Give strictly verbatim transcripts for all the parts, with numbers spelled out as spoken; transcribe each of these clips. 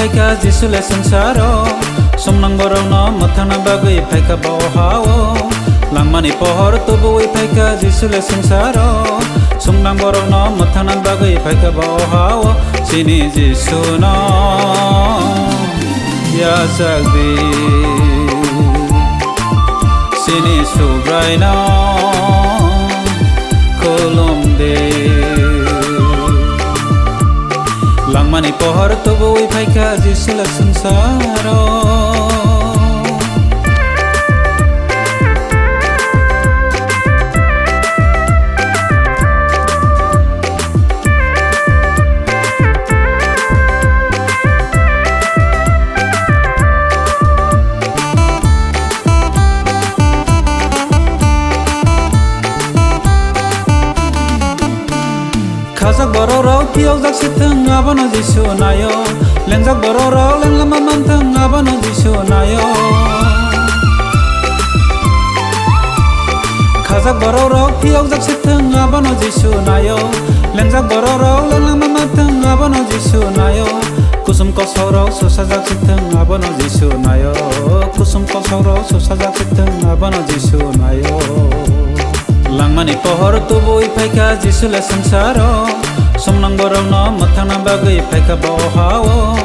Phaikha Jisu le swngcharo, sumnang borokno mwthangna bagwi phaikha bo o ha-o. Langmani pohor tubuwi phaikha Jisu le swngcharo, sumnang borokno mwthangna bagwi phaikha bo o ha-o. Chini Jisuno yachak di, chini Subraino khulum di. Langmani pohor tubuwi phaikha Jisu le swngcharo. Khajak borok rok phiyokjak sithwng, abono Jisu naio. Lengjak borok rok lenglama manthwng, abono Jisu naio. Khajak borok rok phiyokjak sithwng, abono Jisu naio. Lengjak borok rok lenglama manthwng, abono Jisu naio. Kusum kosok rok susajak sithwng, abono Jisu naio. Kusum kosok rok susajak sithwng, abono Jisu naio. Langmani pohor tubuwi phaikha Jisu le swngcharo, sumnang borokno mwthangna bagwi phaikha bo o ha-o.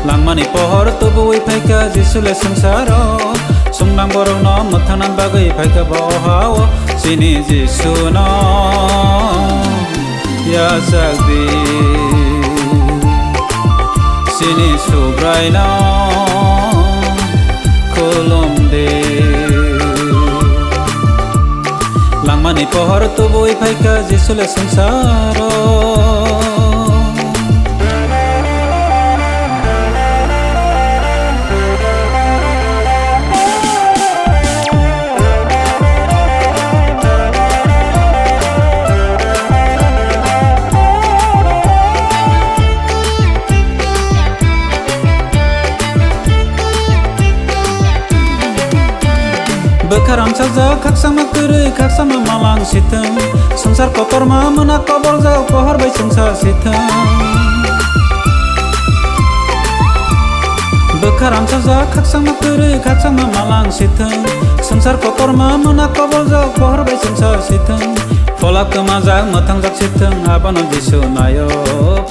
Langmani pohor tubuwi phaikha Jisu le swngcharo, sumnang borokno mwthangna bagwi phaikha bo o ha-o. Chini Jisuno yachak di, chini Subraino khulum di. Langmani pohor tubuwi phaikha Jisu le swngcharo. Bwkha ramsajak khakchangma kwrwi, khakchangma malang sithwng. Swngchar kotorma mwnak koboljak, pohor bai chwngsa sithwng. Bwkha ramsajak khakchangma kwrwi, khakchangma malang sithwng. Swngchar kotorma mwnak koboljak, pohor bai chwngsa sithwng. Phola kwmajak mwthangjak sithwng, abono Jisu naio.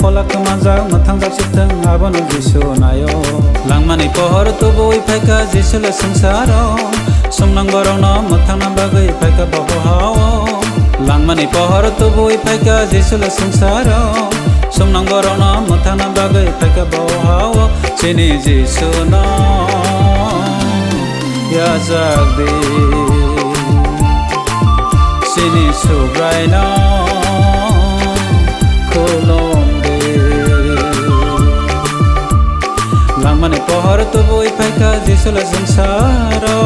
Phola kwmajak mwthangjak sithwng, abono Jisu naio. Langmani pohor tubuwi phaikha Jisu le swngcharo, sumnang borokno mwthangna bagwi phaikha bo o ha-o. Langmani pohor tubuwi phaikha Jisu le swngcharo, sumnang borokno mwthangna bagwi phaikha bo o ha-o. Chini Jisuno yachak di, chini Subraino khulum di. Langmani pohor tubuwi phaikha Jisu le swngcharo.